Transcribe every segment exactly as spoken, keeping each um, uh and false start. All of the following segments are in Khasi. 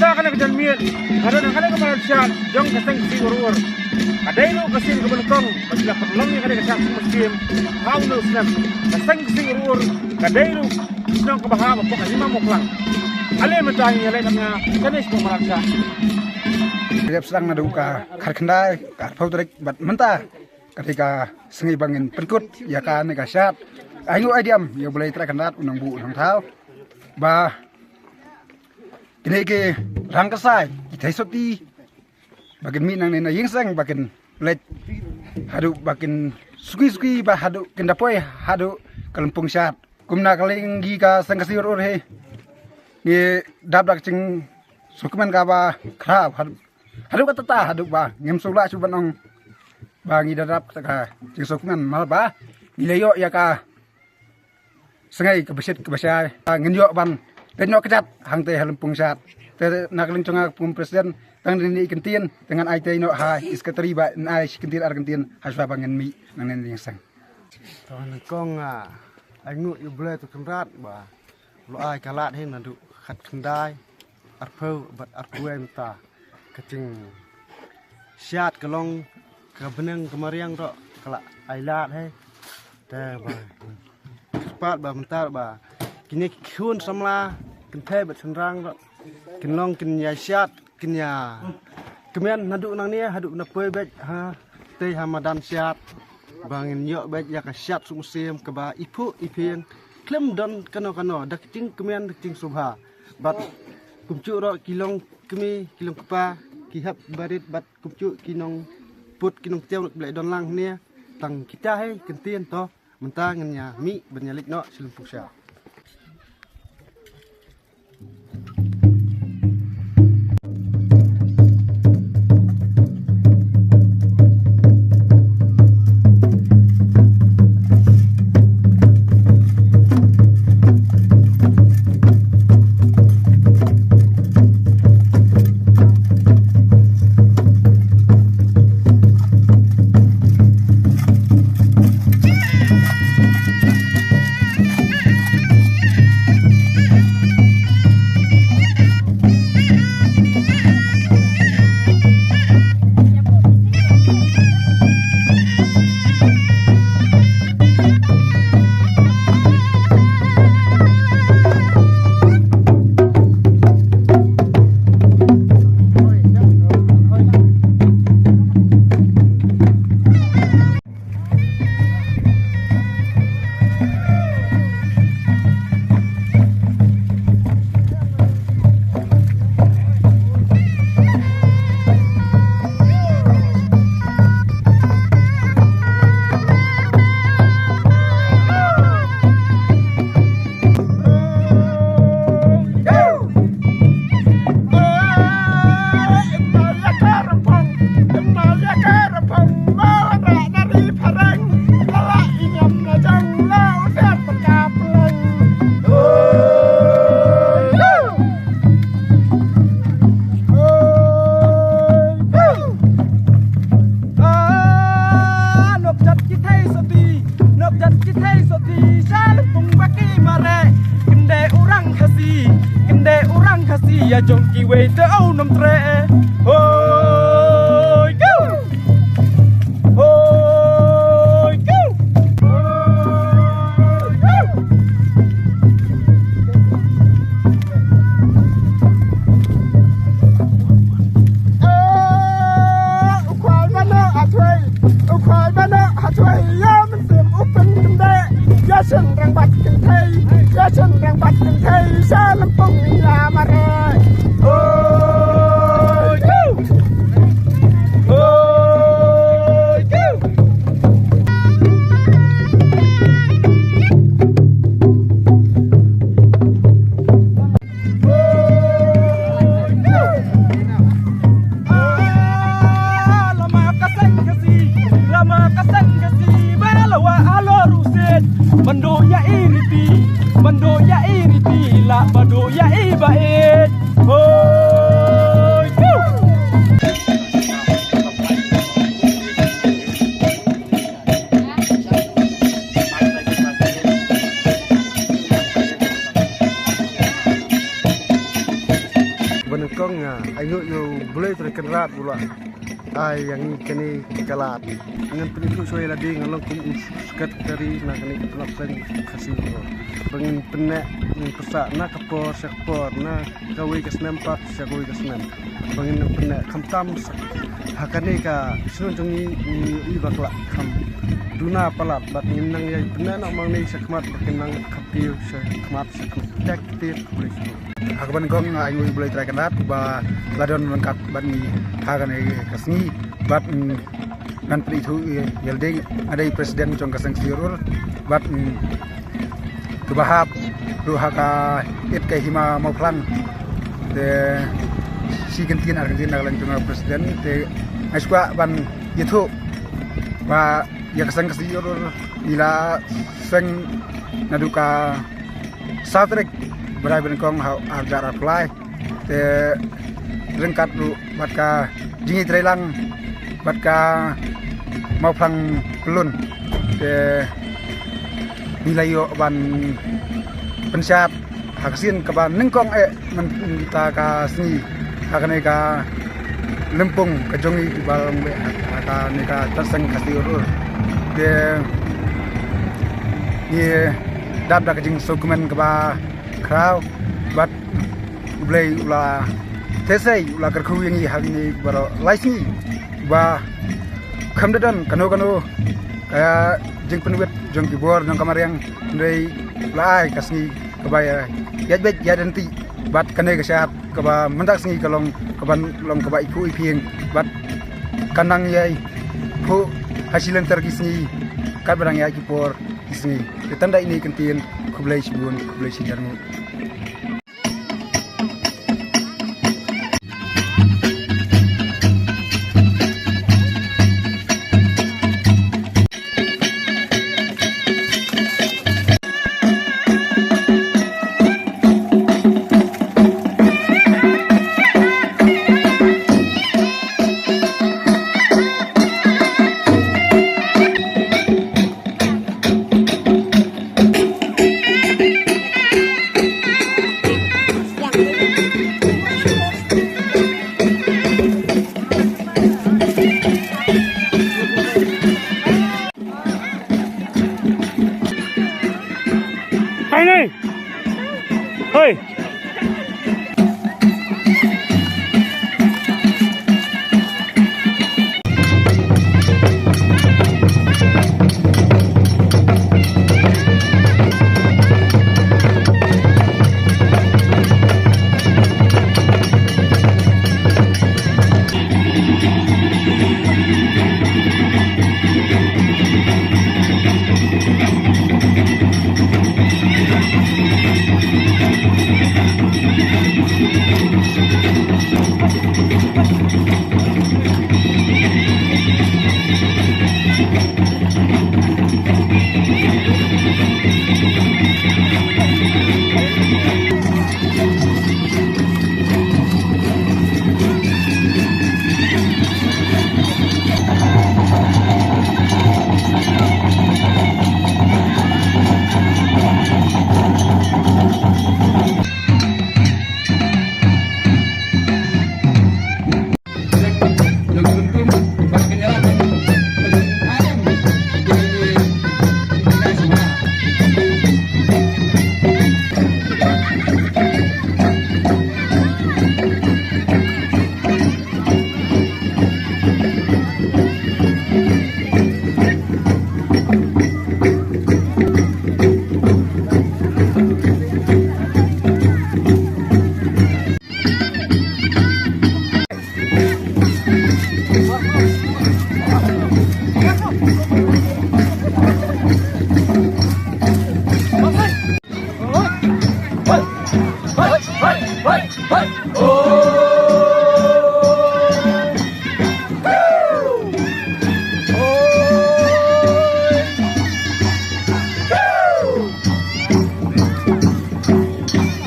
Kane ka janmiet, ka don kane ka madan shad jong ka Seng Ksing Urur. Ka dei ruh ka sien kaba nyngkong ba ki la pynlong ïa kane ka shad suk mynsiem ha u snem. Ka Seng Ksing Urur ka dei ruh ka shnong kaba ha ba pok ha hima Mawklang. Ale mynta ngin ïa leit na kane ka madan shad. Dep sdang naduh ka khatkhyndai, ka arphew tarik bad mynta ka dei ka sngi ba ngin pynkut ïa kane ka shad. Ai nguh ai diam ïa U Blei Trai Kynrad, U Nongbuh U Nongthaw, ba kine ki rangkasai, ki theisotti, ba kin mih nangne na ïing seng, ba kin leit haduh ba kin suki suki, ba haduh kin da poi haduh ka lympung shad. Kumna ka liang jong ka Seng Ksing Urur hi, ngi dap da ka jingsngewkmen kaba khraw, haduh, haduh katta, haduh ba ngim sngewlah shuh ban ong ba ngi da dap da ka jingsngewkmen, namar ba ngi la ïoh ïa ka sngi kaba shit kaba shai. Ngin ïoh ban pynïoh kjat hangtei ha lympung shad. Te na ka liang jong nga kum president, tang dei ne i kyntien, te ngan ai tei noh ha i secretary ba in ai shi kyntien ar kyntien ha shuwa ba ngin mih nangne na ïing seng. To nyngkong, ah, ai nguh ïa U Blei Trai Kynrad ba u la ai ka lad hi naduh khatkhyndai, arphew bad arphew wei mynta. Ka jingshad ka long ka bneng ka mariang ruh ka la ai lad hi. Te ba kyrpad ba mynta ba kine ki khun samla kynthei bad shynrang ruh kin long kin ïa shad, kin ïa kmen naduh nangne haduh na poi beit hatei ha madan shad, ba ngin ïoh beit ïa ka shad suk mynsiem kaba iphuh iphieng, khlem don kano kano, da ka jingkmen da ka jingsngewbha. Bad kumjuh ruh ki longkmie ki longkpa, ki hep barit, bad kumjuh ki nongput ki nongtem ruh ki ba la don lang hangne. Tang kita hi kyntien, to mynta ngin ïa mih ban ïa leit noh sha lympung shad. Ah, nop jat ki thei soti, nop jat ki thei soti, sha lympung ba ki mareh. Kynde u rang Khasi, kynde u rang Khasi, ïa jong kiwei te u nym treh. Hoi, go! Hoi, go! Hoi, go! Eh, u khwai ba noh ha thwei, u khwai ba noh ha thwei, ïa mynsiem u pynkyndeh, ïa shynrang bad kynthei, ïa shynrang bad kynthei, sha lympung ïa mareh. Hoi, go! Kong nga, ai ngut ïa U Blei Trai Kynrad u la ai ïa ngi kane ka lad. Ngan pynithuh shuwa ïa lade, nga long kum u secretary na kane ka tnat seng Khasi Ruh. Ba ngin pynneh, ngin pynsah na ka por sha ka por, na kawei ka snem pat sha kawei ka snem. Ba ngin pynneh khamtam sa ha kane ka shnong jong ngi, ngi ïohi ba ka la kham duna palat, bad ngin nang ïai pynneh noh ma ngi sha khmat, ba kin nang kham tiew sha khmat, sha khmat. Tek tek. Ha kaba nyngkong, ah, ai ngut ïa U Blei Trai Kynrad ba la don ryngkat bad ngi ha kane ka sngi, bad, mm, ngan pynithuh ïa lade, nga dei president jong ka seng Khasi Ruh, bad, mm, kaba hap ruh ha ka it ka hima Mawphlang. Te shi kyntien ar kyntien na ka liang jong nga president, te nga sngewkwah ban ïathuh ba ïa ka seng Khasi Ruh ngi la seng naduh ka saw tarik bnai ba nyngkong ha ar hajar arphew lai. Te ryngkat ruh bad ka jingïatreilang bad ka Mawphlang Pyllun. Te ngi la ïoh ban pynshad ha ka sien kaba nyngkong eh mynta ka sngi ha kane ka lympung ka jong ngi ba long beit ha kane ka tnat seng Khasi Ruh. Te ngi dap da ka jingsngewkmen kaba khraw bad U Blei u la theh sei, u la kyrkhu ïa ngi ha kine baroh lai sngi ba kham da don kano kano ka jingpynwit jong ki bor jong ka mariang, hynrei u la ai ka sngi kaba ïaid beit ïaid ryntih bad kane ka shad kaba mynta ka sngi ka long kaba long kaba iphuh iphieng bad kan nang ïai phuh ha shi lynter ki sngi katba dang ïaid ki por ki sngi. Te tang da ine i kyntien, khublei shibun, khublei shihajar nguh. Hai ni. Hoi.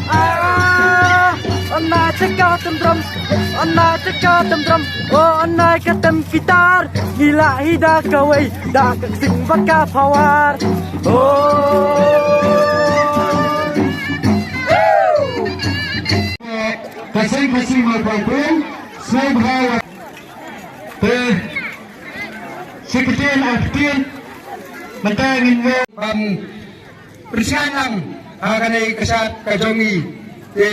Ah, on ai ka tem drum, on ai ka tem drum, oh, on ai ka tem kitar, ngi la hi da kawei, da ka sing bad ka power. Oh. Seng Khasi Mawphlang Pung, seng bha. Te, Secretary Acting, mynta ngin ïa ban pyrshang lang ha kane ka shad ka jong ngi. Te,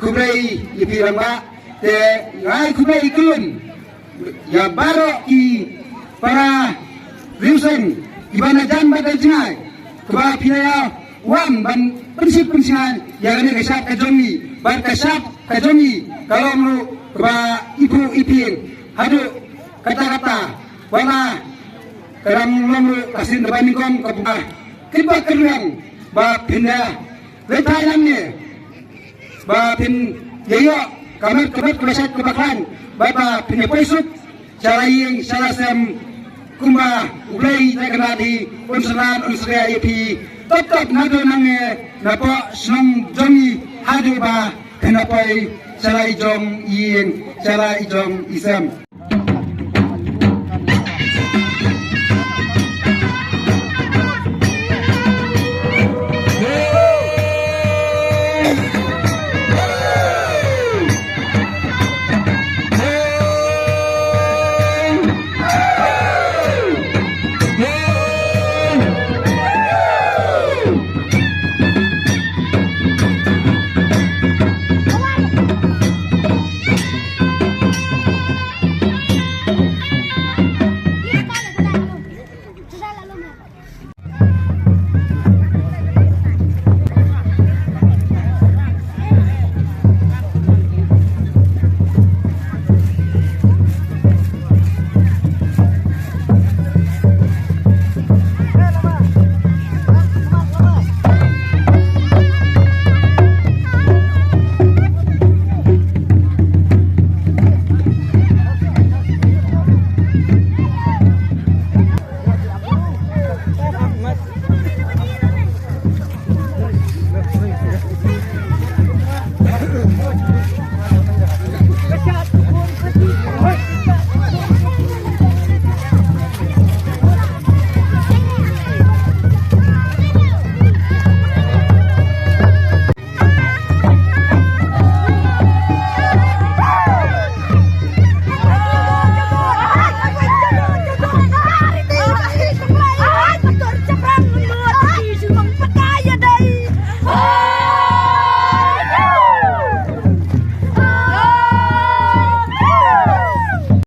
khublei ïa phi rangbah. Te, ngai khublei ïa ki lum. Ïa baroh ki para riewseng kiba na jan bad na jngai, kiba phi la wan ban pynsuk pynsngew ïa kane ka shad ka jong ngi, bad ka shad ka jong ngi ka long ruh kaba iphuh ipieng haduh katta katta, wat la ka dang long ruh ka sien kaba nyngkong kaba kit ba kyrwiang ba phin da leit thailand ne ba phin ïa ïoh ka met ka met kaba shait kaba khlaiñ, bad ba phin ïa poi suk sha la ïing sha la sem, kumba U Blei te ka na di un synran un syrïa ïa phi. Tap tap naduh nangne napoh shnong jong ngi haduh ba phin ïa poi sha la i jong i ïing sha la i jong i sem.